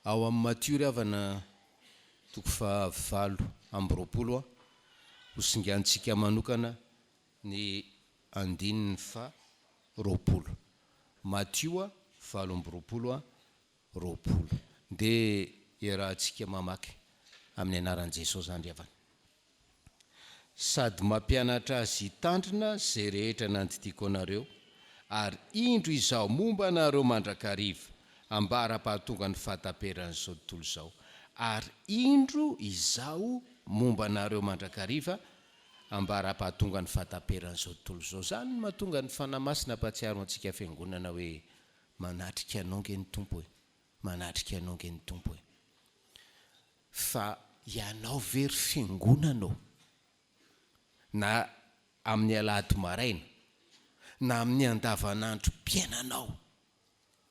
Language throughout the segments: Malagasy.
Ao amin'ny Matio ry havana toko faha 28, ho singantsika manokana ny andininy faha 20. Matio 28, 20. Ndeha iarahantsika mamaky amin'ny anaran'i Jesosy izany ry havana. Sady mampianatra azy hitandrina izay rehetra nandidiako anareo, ary indro Izaho momba anareo mandrakariva, ambara-pahatonga ny fahataperan'izao tontolo izao. Ary indro Izaho momba anareo mandrakariva, ambara-pahatonga ny fahataperan'izao tontolo izao. Izany no mahatonga ny Fanahy Masina hampahatsiaro antsika Fiangonana hoe, Manatrika anao nge ny Tompo e! Manatrika anao nge ny Tompo e! Fa ianao ve ry fiangonana ô? Na amin'ny alahady maraina, na amin'ny andavanandrom-piainanao,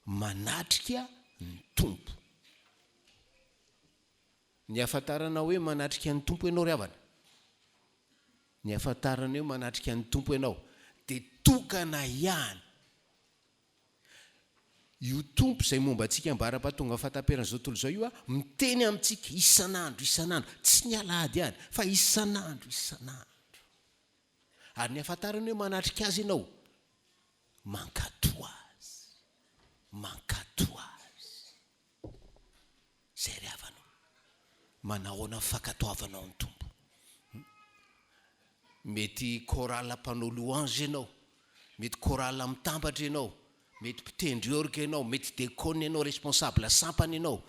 manatrika ny Tompo. Ny ahafantarana hoe manatrika ny Tompo ianao ry havana, ny ahafantarana hoe manatrika ny Tompo ianao, dia tokana ihany Io Tompo izay momba antsika ambara-pahatonga fahataperan'izao tontolo izao io miteny amintsika isan'andro isan'andro, tsy ny alahady ihany fa isan'andro isan'andro. Ary ny ahafantarany hoe manatrika Azy ianao, mankatò Azy, mankatò Azy. Izay ry havana o. Manahoana ny fankatoavanao ny Tompo? Mety chorale mpanao louange ianao, mety chorale mitambatra ianao, mety mpitendry orgue ianao, mety dekona ianao, responsable sampana ianao,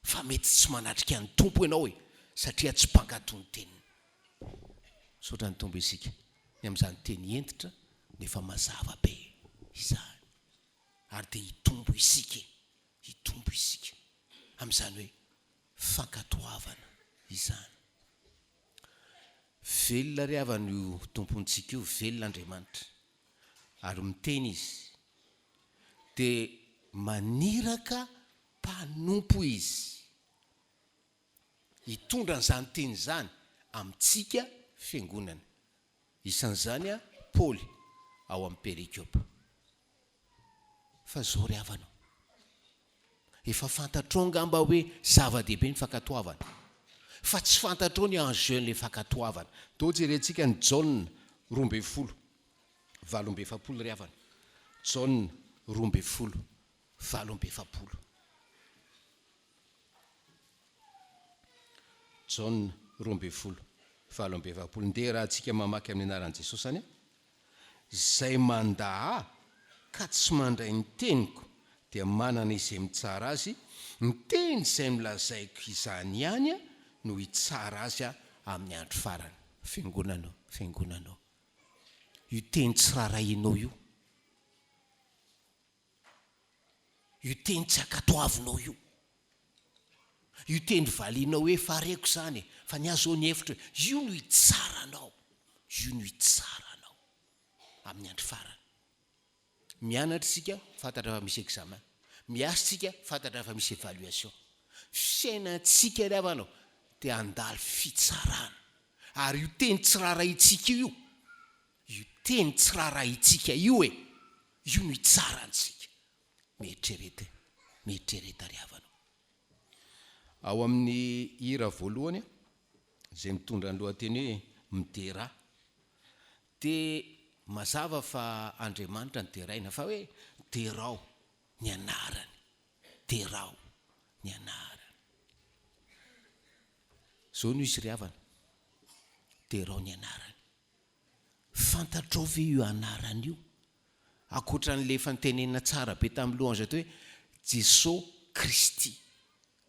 fa mety tsy manatrika ny Tompo ianao e, satria tsy mpankatò ny teniny. Misaotra ny Tompo isika ny amin'izany teny hentitra nefa mazava be izany. Ary dia hitombo isika e. Hitombo isika amin'izany hoe fankatoavana izany. Velona ry havana io Tompontsika io, velona Andriamanitra. Ary miteny Izy. Dia maniraka mpanompo Izy hitondra an'izany teny izany amintsika fiangonana. Isan'izany Paoly ao amin'ny perikopa. Fa zao ry havana o! Efa fantatrao angamba hoe zava-dehibe ny fankatoavana. Fa tsy fantatrao ny enjeu n'ilay fankatoavana. Ndao jerentsika ny Jaona 12, 48 ry havana. Jaona 12, 48. Jaona 12, 48. Ndeha raha antsika mamaky amin'ny anaran'i Jesosy any. Izay mandà Ahy ka tsy mandray ny teniko dia manana izay mitsara azy, ny teny izay nolazaiko izany ihany no hitsara azy amin'ny andro farany. Fiangonana ô, fiangonana ô, io teny tsy rarahianao io, Io teny tsy ankatoavinao io. Io teny valianao hoe efa reko izany e, fa ny ahy izao ny hevitro e, io no hitsara anao, io no hitsara anao amin'ny andro farany. Mianatra isika, fantatra fa misy examen. Miasa isika, fantatra fa misy évaluation. Fiainantsika ry havana ô, dia handalo fitsarana. Ary io teny tsy rarahintsika io, io teny tsy rarahintsika io e, Io no hitsara antsika. Mieritrereta e. Mieritrereta ry havana o. Ao amin'ny hira voalohany izay mitondra ny lohateny hoe Miderà dia mazava fa Andriamanitra no deraina fa hoe derao ny anarany, derao ny anarany. Izao no izy ry havana, derao ny anarany. Fantatrao ve io anarana io? Ankoatra an'ilay efa notenenina tsara be tamin'ny louange teo hoe Jeso Kristy.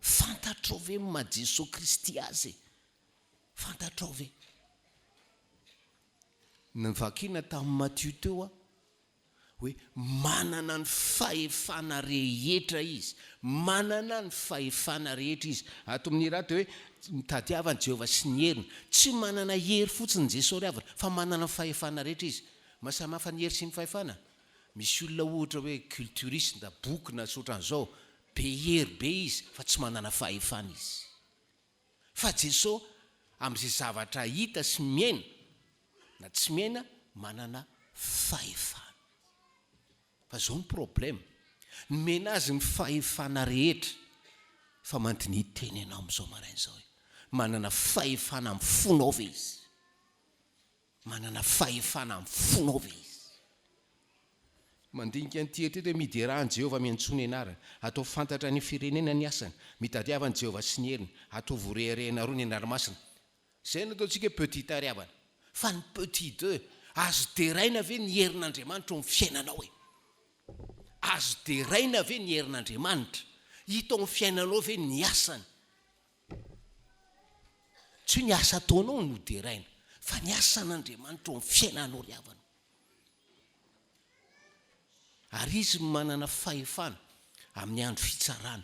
Fantatrao ve ny maha Jeso Kristy azy e? Fantatrao ve? Novakiana tamin'i Matio teo aho hoe manana ny fahefana rehetra izy, manana ny fahefana rehetra izy. Ato amin'ny hira ato dia hoe mitadiava an'i Jehovah sy ny heriny. Tsy manana hery fotsiny Jesosy ry havana fa manana ny fahefana rehetra izy. Maha samy hafa ny hery sy ny fahefana? Misy olona ohatra hoe culturiste na boky na ohatran'izao, be hery be izy fa tsy manana fahefana izy. Fa Jeso amin'izay zavatra hita sy miaina na tsy miaina manana fahefana. Fa zao ny problème, nomena azy ny fahefana rehetra. Fa mandiniha tena ianao amin'izao maraina izao hoe, manana fahefana amin'ny fonao ve izy? Manana fahefana amin'ny fonao ve izy? Mandinika an'ity eto hoe, Miderà an'i Jehovah miantsoa ny anarany, ataovy fantatra any amin'ny firenena ny asany, mitadiava an'i Jehovah sy ny heriny, ataovy ho reharehanareo ny anarany masina. Izay no ataontsika hoe petit un ry havana. Fa ny petit deux, azo deraina ve ny herin'Andriamanitra ao amin'ny fiainanao e? Azo deraina ve ny herin'Andriamanitra? Hita ao amin'ny fiainanao ve ny asany? Tsy hoe ny asa ataonao no deraina, fa ny asan'Andriamanitra ao amin'ny fiainanao ry havana. Ary Izy no manana fahefana amin'ny andro fitsarana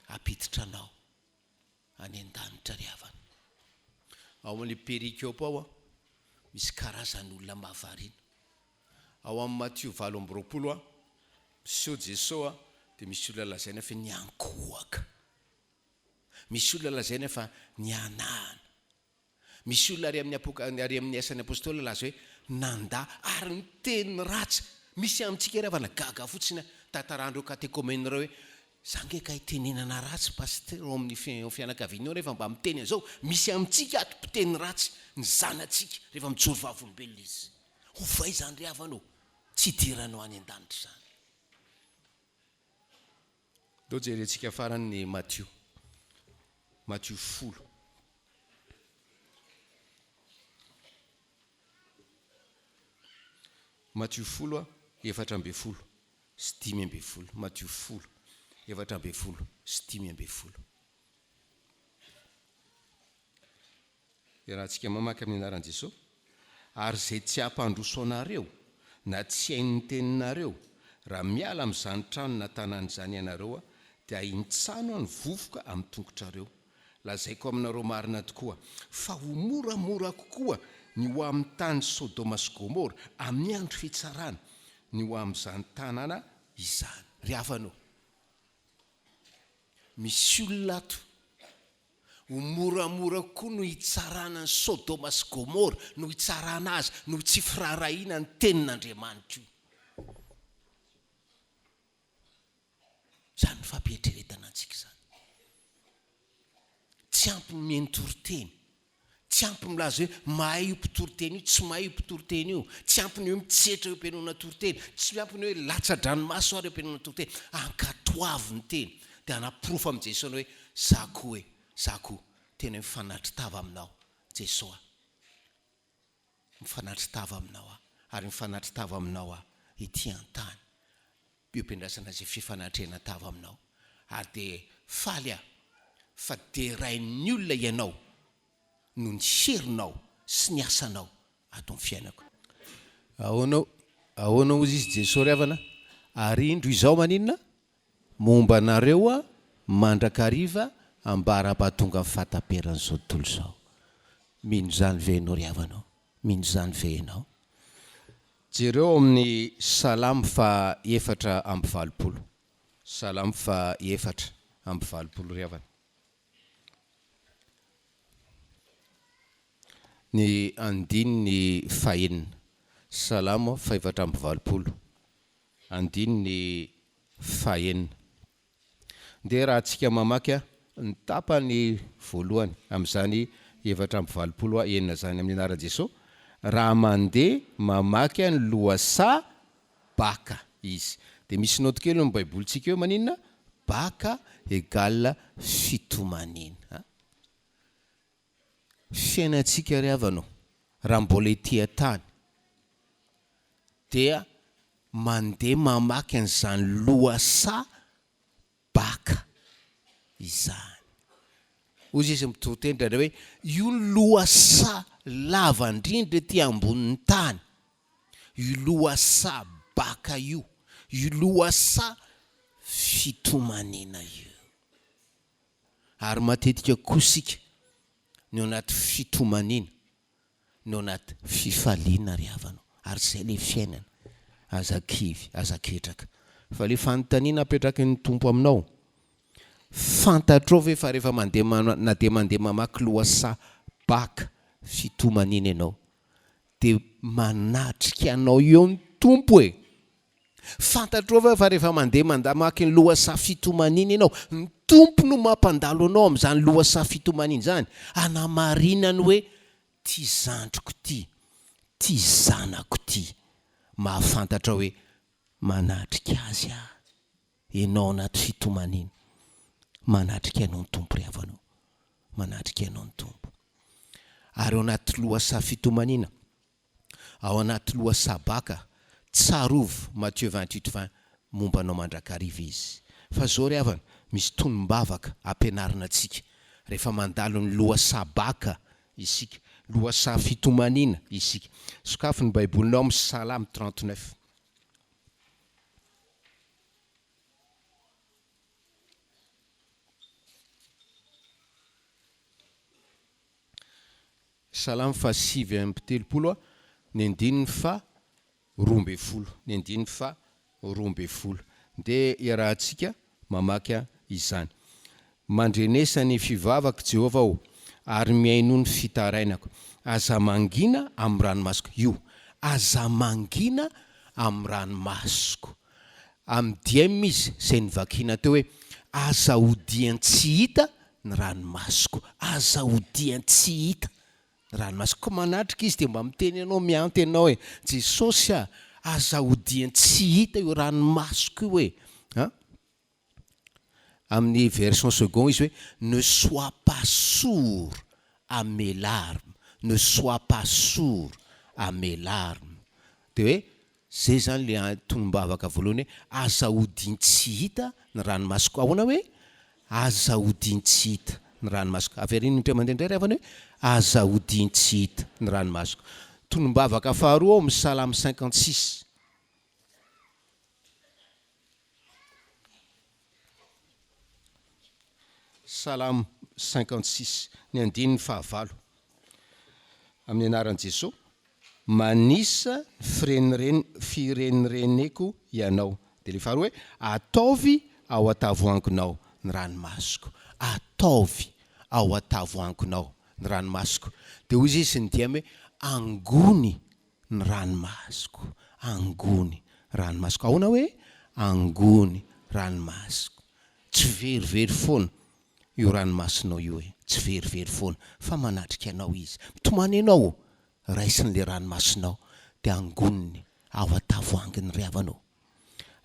hampiditra anao any an-danitra ry havana. Ao amin'ilay perikopa ao, misy karazan'olona mahavariana. Ao amin'ny Matio 28, miseho Jesoa dia misy olona lazaina fa niankohoka. Misy olona lazaina fa nihanahana. Misy olona ary amin'ny apoka, ary amin'ny Asan'ny Apostoly milaza hoe nandà ary niteny ratsy. Misy amintsika ry havana gaga fotsiny tantaran'ireo katekomena ireo hoe za nge ka itenenana ratsy pasitera ao amin'ny fianakavianao rehefa mba miteny an'izao. Misy amintsika ato mpiteny ratsy ny zanatsika rehefa mijoro vavolombelona izy. Ovay izany ry havana ô! Tsy hidiranao any an-danitra izany. Ndao jerentsika farany ny Matio. Matio folo. Matio folo a, 14 sy 15. Matio folo, 14 sy 15. Iarahantsika mamaky amin'ny anaran'i Jesoa, Ary izay tsy hampandroso anareo, na tsy haino ny teninareo, raha miala amin'izany trano na tanàna izany ianareo, dia ahintsano ny vovoka amin'ny tongotrareo. Lazaiko aminareo marina tokoa, fa ho moramora kokoa ny ho amin'ny tany Sodoma sy Gomora amin'ny andro fitsarana, ny ho amin'izany tanàna izany. Ry havana ô, misy olona ato Ho moramora kokoa no hitsarana an'i Sodoma sy Gomora, no hitsarana azy, noho tsy firaharahiana ny tenin'Andriamanitra io. Izany fampieritreretana antsika izany. Tsy ampy ny mihaino toriteny. Tsy ampy milaza hoe mahay io mpitoriteny io, tsy mahay io mpitoriteny io. Tsy ampy ny hoe mitsetra eo am-pihainoana toriteny. Tsy ampy ny hoe latsa-dranomaso ary eo am-pihainoana toriteny. Ankatoavy ny teny. Dia hanaporofo amin'i Jesoa ny hoe za koa e, za koa tena hoe mifanatri-tava aminao Jesoa. Mifanatri-tava aminao aho ary mifanatri-tava aminao aho ety an-tany. Eo am-piandrasana izay fifanatrehana tava aminao. Ary dia faly aho fa derain'ny olona ianao noho ny herinao sy ny asanao ato amin'ny fiainako. Ahoana ahoana hozy izy Jesoa ry havana? Ary indro izao maninona? Momba anareo aho mandrakariva ambara-pahatonga ny fahataperan'izao tontolo izao. Mino izany ve ianao ry havana ô? Mino izany ve ianao? Jereo ao amin'ny Salamo faha 84. Salamo faha 84 ry havana. Ny andininy fahenina. Salamo faha 84, andininy fahenina. Ndeha raha antsika mamaky ny tapany voalohany amin'izany 84 a enina izany amin'ny anaran'i Jesoa, raha mandeha mamaky ny lohasaha baka izy. Dia misy naoty kely eo amin'ny baibolintsika eo maninona? Baka égale fitomaniana. Fiainantsika ry havana ô, raha mbola ety an-tany dia mandeha mamaky an'izany lohasaha baka izany. Hoy izy mitoriteny indraindray hoe, io ny lohasaha lava indrindra ety ambonin'ny tany, io lohasaha baka io, io lohasaha fitomaniana io. Ary matetika koa isika no anaty fitomaniana, no anaty fifaliana ry havana o! Ary izay ilay fiainana, aza kivy, aza ketraka. Fa ilay fanontaniana apetraky ny Tompo aminao, fantatrao ve fa rehefa mandeha na dia mandeha mamaky lohasaha baka fitomaniana ianao, dia manatrika anao eo ny Tompo e! Fantatrao ve fa rehefa mandeha mamaky ny lohasaha fitomaniana ianao, ny. Tompo no mampandalo anao amin'izany lohasaha fitomaniana izany, hanamarinany hoe, Ty zandriko ty, ty zanako ty, mahafantatra hoe manatrika azy aho. Ianao anaty fitomaniana, manatrika anao ny Tompo ry havanao, manatrika anao ny Tompo. Ary ao anaty lohasaha fitomaniana, ao anaty lohasaha baka, tsarovy Matthieu 28 20, momba anao mandrakariva Izy. Fa zao ry havana, misy tonom-bavaka ampianarina antsika rehefa mandalo ny lohasaha baka isika, lohasaha fitomaniana isika. Sokafy ny Baibolinao amin'ny Salamo 39. Salamo faha 39 ny andininy faha 12, ny andininy faha 12. Ndeha iarahantsika mamaky izany. Mandrenesa ny fivavako, Jehovah ô, ary mihainoa ny fitarainako. Aza mangina amin'ny ranomasoko. Io, aza mangina amin'ny ranomasoko. Amin'ny diem izy, izay novakiana teo hoe, Aza odian-tsy hita ny ranomasoko. Aza odian-tsy hita ny ranomasoko. Koa manatrika izy dia mba miteny anao, mihanto ianao hoe, Jesosy a, aza odian-tsy hita io ranomasoko io e. An? Amin'ny version second izy hoe ne sois pas sourd à mes larmes, ne sois pas sourd à mes larmes. Dia hoe zay zany le tonom-bavaka voalohany hoe aza odian-tsy hita ny ranomasoko. Ahoana hoe aza odian-tsy hita ny ranomasoko? Avereno indray mandeha indray ry havana hoe aza odian-tsy hita ny ranomasoko. Tonom-bavaka faharoa ao amin'ny Salamo 56. Salamo 56, ny andininy fahavalo. Amin'ny anaran'i Jesoa, manisa ny firenireny firenireneko ianao. Dia ilay faharoa hoe, ataovy ao an-tavoahanginao ny ranomasoko. Ataovy ao an-tavoahanginao ny ranomasoko. Dia hoy izy ny diany hoe, angony ny ranomasoko, angony ranomasoko. Ahoana hoe angony ranomasoko? Tsy verivery foana io ranomasonao io e, tsy verivery foana fa manatrika anao izy. Mitomany ianao, raisiny le ranomasonao dia angoniny ao an-tavoahanginy ry havana ô.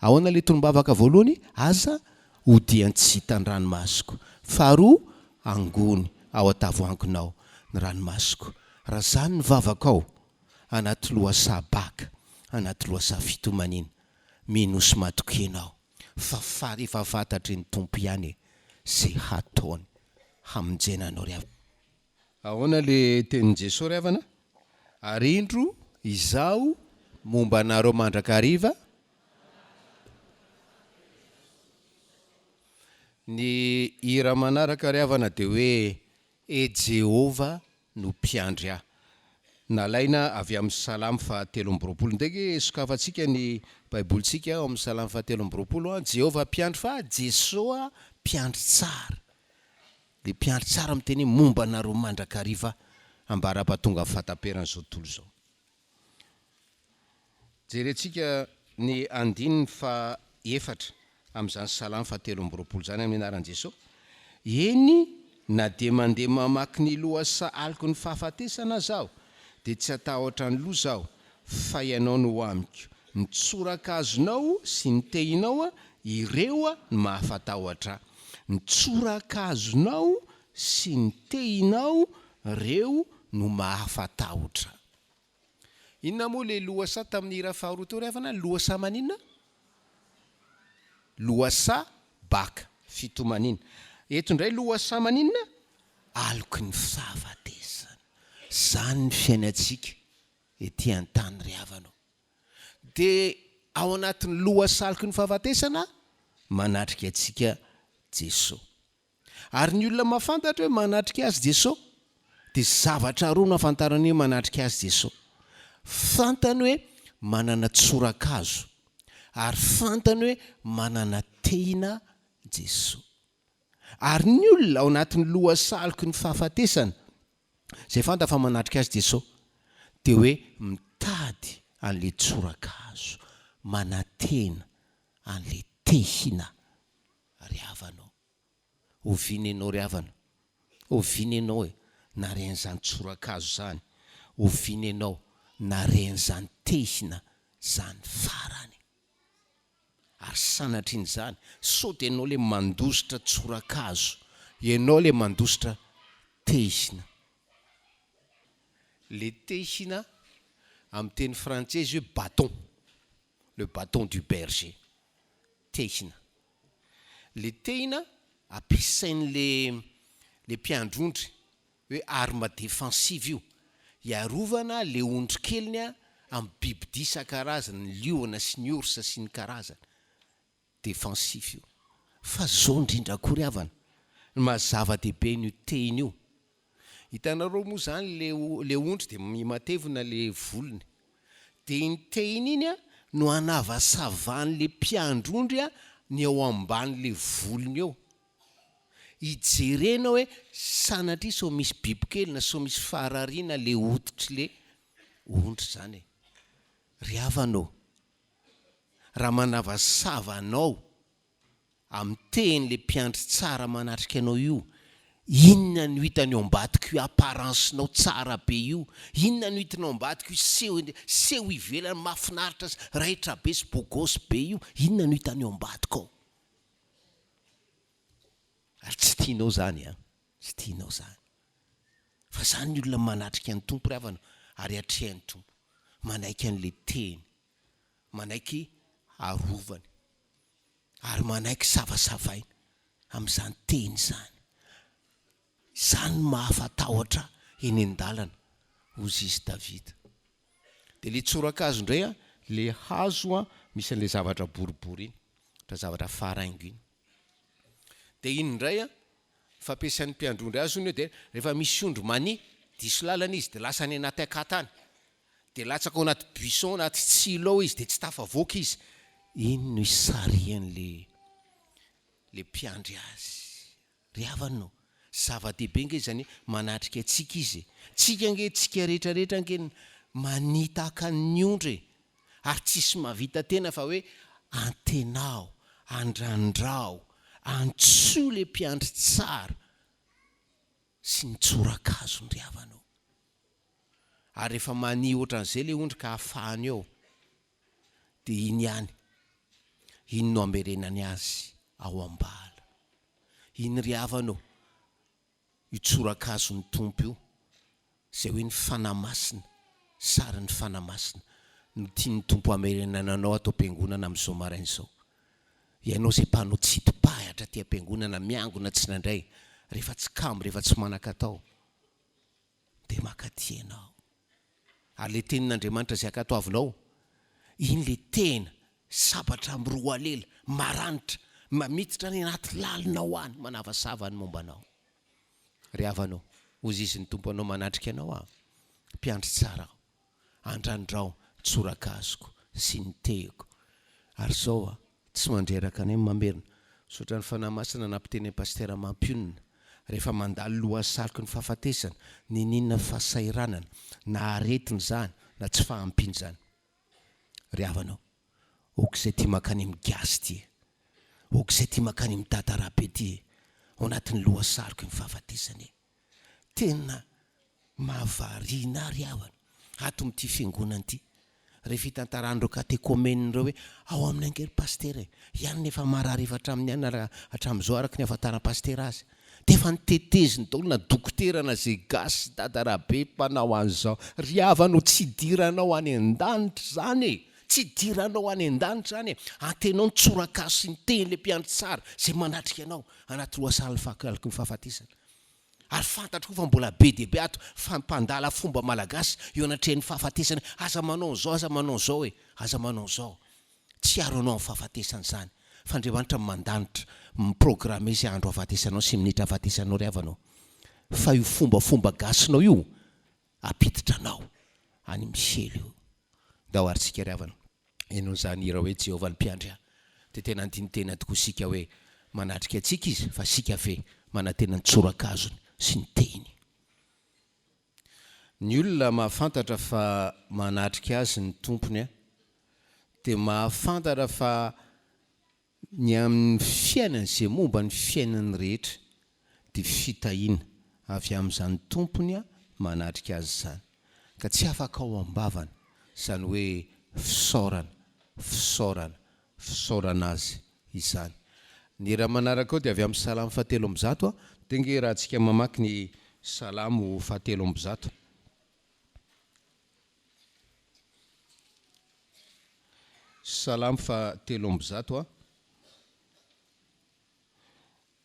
Ahoana le tonom-bavaka voalohany? Aza odian-tsy hita ny ranomasoko. Faharoa, angony ao an-tavoahanginao ny ranomasoko. Raha zany ny vavakao, anaty lohasaha baka, anaty lohasaha fitomaniana, minoa sy matokia ianao fa fa efa fantatry ny Tompo ihany e, ze hataony hamonjena anao ry havana. Ahoana le tenin'i Jesoa ry havana? Ary indro Izaho momba anareo mandrakariva. Ny hira manaraka ry havana dia hoe E Jehovah no mpiandry ahy. Nalaina avy amin'ny Salamo faha 23. Ndeha ange sokafantsika ny Baibolintsika ao amin'ny Salamo faha 23. Jehovah mpiandry fa Jesoa mpiandry tsara. Dia mpiandry tsara miteny hoe momba anareo mandrakariva ambara-pahatonga ny fahataperan'izao tontolo izao. Jerentsika ny andininy faha efatra amin'izany Salamo faha 23 izany amin'ny anaran'i Jesoa. Eny, na dia mandeha mamaky ny lohasaha aloky ny fahafatesana aza aho, dia tsy hatahotra ny loza aho, fa Ianao no amiko. Ny tsorakazonao sy ny tehinao, ireo no mahafatahotra ahy. Ny tsorakazonao sy ny tehinao, reo no mahafatahotra ahy. Inona moa ilay lohasaha tamin'ny hira faharoa teo ry havana? Lohasaha maninona? Lohasaha baka, fitomaniana. Eto indray lohasaha maninona? Aloky ny fahafatesana. Izany ny fiainantsika ety an-tany ry havana o. Dia ao anatin'ny lohasaloky ny fahafatesana, manatrika antsika Jesoa. Ary ny olona mahafantatra hoe manatrika azy Jesoa, dia zavatra roa no ahafantarany hoe manatrika azy Jesoa. Fantany hoe manana tsorakazo, ary fantany hoe manana tehina Jesoa. Ary ny olona ao anatin'ny lohasaloky ny fahafatesana, Izay fantany fa manatrika azy Jeso dia hoe mitady an'le tsorakazo, manantena an'le tehina ry havana ô. Oviana ianao ry havana? Oviana ianao e nare an'izany tsorakazo izany? Oviana ianao nare an'izany tehina izany farany? Ary sanatrian'izany, sao dia ianao ilay mandositra tsorakazo, ianao ilay mandositra tehina. Le tehina amin'ny teny frantsay izy hoe bâton, le bâton du berger, tehina. Le tehina ampiasain'le le mpiandry ondry hoe arme défensive io, hiarovana le ondry keliny amin'ny bibidia isan-karazany, ny liona sy ny ours sy ny karazany. Défensif io. Fa zao indrindra koa ry havana, ny maha zava-dehibe an'io tehina io, hitanareo moa zany le le ondry dia mimatevina le volony, dia iny tehina iny an no anavasavan'le mpiandry ondry an ny ao amban'le volony eo, hijerena hoe sanatria sao misy bibikely na sao misy farariana le hoditr'le ondry zany e. Ry havana ô! Raha manavasava anao amin'ny tehiny le mpiandry tsara manatrika anao io, inona no hitany ao ambadik'io apparence-nao tsara be io? Inona no hitinao ambadik'io seho seho ivelany mahafinaritra sy raitra be sy beau gosse be io? Inona no hitany ao ambadika ao? Ary tsy tianao izany an! Tsy tianao izany. Fa izany ny olona manatrika ny Tompo ry havana ary atrehan'ny Tompo. Manaiky an'ilay teny. Manaiky arovany. Ary manaiky savasavaina amin'izany teny izany. Izany no mahafa-tahotra eny an-dalana, hozy izy Davida. Dia ilay tsorakazo indray an, ilay hazo an, misy an'ilay zavatra boribory iny, ohatra zavatra faraingo iny. Dia iny indray an, fampiasan'ny mpiandry ondry azy hono dia rehefa misy ondry mania, diso lalana izy dia lasa any anaty akata any. Dia latsaka ao anaty buisson, anaty tsilo ao izy dia tsy tafavoaka izy. Iny no isarihan'ilay ilay mpiandry azy. Ry havana ô, zava-dehibe ange izany hoe manatrika antsika Izy e! Tsika ange, tsika rehetra rehetra ange mania tahaka ny ondry e! Ary tsisy mahavita tena fa hoe antenao, andrandrao, antsoy ilay mpiandry tsara sy ny tsorakazony ry havana ô! Ary rehefa mania ohatran'izay ilay ondry ka afahany eo dia iny ihany, iny no amerenany azy ao am-bala. Iny ry havana ô, io tsorakazon'ny Tompo io, izay hoe ny Fanahy Masina, sarin'ny Fanahy Masina, no tian'ny Tompo hamerenana anao ato am-piangonana amin'izao maraina izao. Ianao izay mpanao tsidi-pahatra aty am-piangonana, miangona tsindraindray, rehefa tsy kamo, rehefa tsy manan-katao, dia mankaty ianao. Ary ilay tenin'Andriamanitra izay ankatoavinao, iny ilay tena sabatra miroalela, maranitra, mamiditra any anaty lalina ao any, manavasava ny momba anao. Ry havana ô, hozy izy ny Tompo anao manatrika anao aho, mpiandry tsara aho, andrandrao ny tsorakazoko sy ny tehiko. Ary izao aho, Tsy mandreraka anay ny mamerina. Misaotra ny Fanahy Masina nampiteny an'i Pasitera Mampionona. Rehefa mandalo lohasaloky ny fahafatesana, n'inon'inona fahasahiranana, na aretina izany, na tsy fahampiana izany. Ry havana ô, ok izay tia mankany amin'ny gasy ity e! Ok izay tia mankany amin'ny Dada Rabe ity e! Ao anatin'ny lohasaloky ny fahafatesana e! Tena mahavariana ahy ry havana ato amin'ity fiangonana ity rehefa itantaran'ireo katekomena ireo hoe ao aminy ange ry pasitera e, ianona efa marary efa hatramin'ny any ary hatramin'izao araka ny ahafantaran'ny pasitera azy dia efa noteteziny daholo na dokotera na ze gasy dada rabe mpanao an'izao ry havana o tsy idiranao any an-danitra izany e, tsy idiranao any an-danitra izany e, antenao ny tsorakazo sy ny tehin'ilay mpiandry tsara izay manatrika anao anaty lohasahan'ny aloky ny fahafatesana. Ary fantatro koa fa mbola be dia be ato fa mpandala fomba malagasy eo anatrehan'ny fahafatesana hoe aza manao an'izao aza manao an'izao e, aza manao an'izao. Tsy hiaro anao amin'ny fahafatesana izany fa Andriamanitra mandanitra, mi-programmer izay andro hahafatesanao sy minitra hahafatesanao ry havana ô. Fa io fombafomba gasinao io hampiditra anao any amin'ny helo io. Ndao ary tsika ry havana henoina izany hira hoe Jehovah ny mpiandry ahy. Dia tena handini-tena tokoa isika hoe manatrika antsika Izy fa isika ve manantena ny tsorakazony sy ny tehiny. Ny olona mahafantatra fa manatrika azy ny Tompony dia mahafantatra fa ny amin'ny fiainany izay momba ny fiainany rehetra. dia fitahiana avy amin'izany tompony manatrika azy izany ka tsy afaka ao am-bavany izany hoe fisaorana, fisaorana, fisaorana azy izany. Ny hira manaraka eo dia avy amin'ny Salamo fahatelo ambizato, dia ange raha tsika mamaky ny Salamo fahatelo ambizato. Salamo faha 103,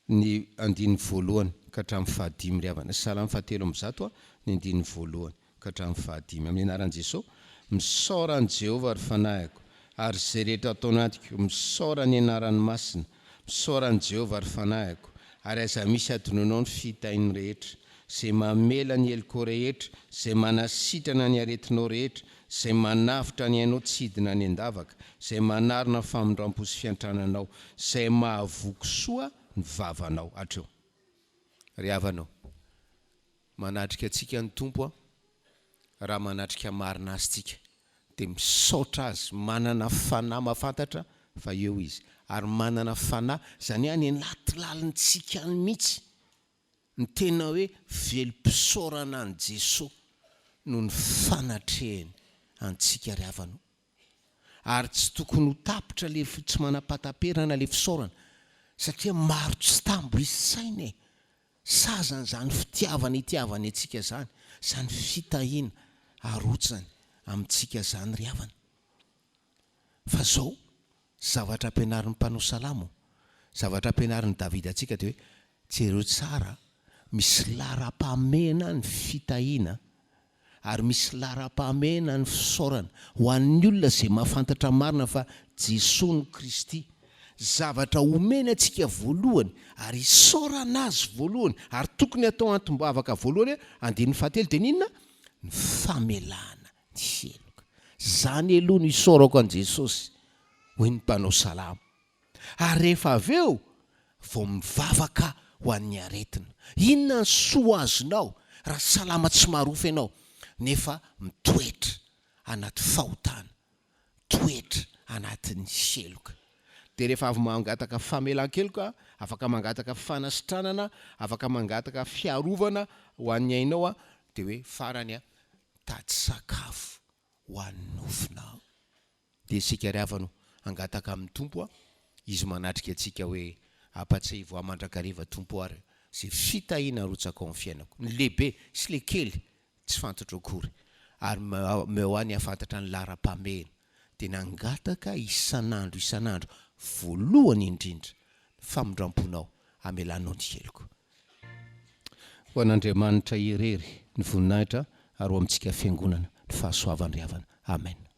ny andininy voalohany ka hatramin'ny fahadimy ry havana. Salamo faha 103, ny andininy voalohany ka hatramin'ny fahadimy. Amin'ny anaran'i Jesoa, misaora an'i Jehovah ry fanahiko, ary izay rehetra ato anatiko, misaora ny anarany masina. Misaora an'i Jehovah ry fanahiko, ary aza misy adinoinao ny fitahiany rehetra. Izay mamela ny helokao rehetra, izay manasitrana ny aretinao rehetra, izay manavotra ny ainao tsy hidina any an-davaka, izay manarona famindrampo sy fiantrana anao, izay mahavoky soa ny vavanao. Hatreo. Ry havana ô, manatrika antsika ny Tompo a, raha manatrika marina Azy tsika, dia misaotra Azy, manana fanahy mahafantatra fa eo Izy, ary manana fanahy, izany hoe any anaty lalintsika any mihitsy, Ny tena hoe velom-pisaorana an'i Jesoa noho ny fanatrehany antsika ry havana o. Ary tsy tokony ho tapitra le tsy manam-pahataperana le fisaorana satria maro tsy tambo isaina e! Sazany izany fitiavana itiavany antsika izany, izany fitahiana arotsany amintsika izany ry havana. Fa zao, zavatra ampianarin'ny mpanao salamo, zavatra ampianarin'i Davida antsika dia hoe, jereo tsara, misy laharam-pahamehana ny fitahiana, ary misy laharam-pahamehana ny fisaorana, ho an'ny olona izay mahafantatra marina fa Jesoa no Kristy. Zavatra omeny antsika voalohany, ary isaorana Azy voalohany, ary tokony hatao antom-bavaka voalohany, andininy fahatelo dia ny inona? Ny famelana ny heloka. Izany aloha no isaorako an'i Jesosy, hoy ny mpanao salamo. Ary rehefa avy eo vao mivavaka ho an'ny aretina. Inona ny soa azonao raha salama tsy marofy ianao nefa mitoetra anaty fahotana, mitoetra anatin'ny heloka? Dia rehefa avy mangataka famelan-keloka, afaka mangataka fanasitranana, afaka mangataka fiarovana ho an'ny ainao, dia hoe farany, Mitady sakafo ho an'ny nofonao. Dia isika ry havana o, hangataka amin'ny Tompo a, Izy manatrika antsika hoe, Ampatsiahivo ahy mandrakariva Tompo ary izay fitahiana arotsakao amin'ny fiainako, ny lehibe sy ilay kely tsy fantatro akory, ary omeo ahy ny hahafantatra ny laharam-pahamehana. Dia nangataka isan'andro isan'andro, voalohany indrindra, ny famindram-ponao hamelanao ny heloko. Ho an'Andriamanitra irery ny voninahitra ary ho amintsika Fiangonana ny fahasoavan'ny ry havana. Amen.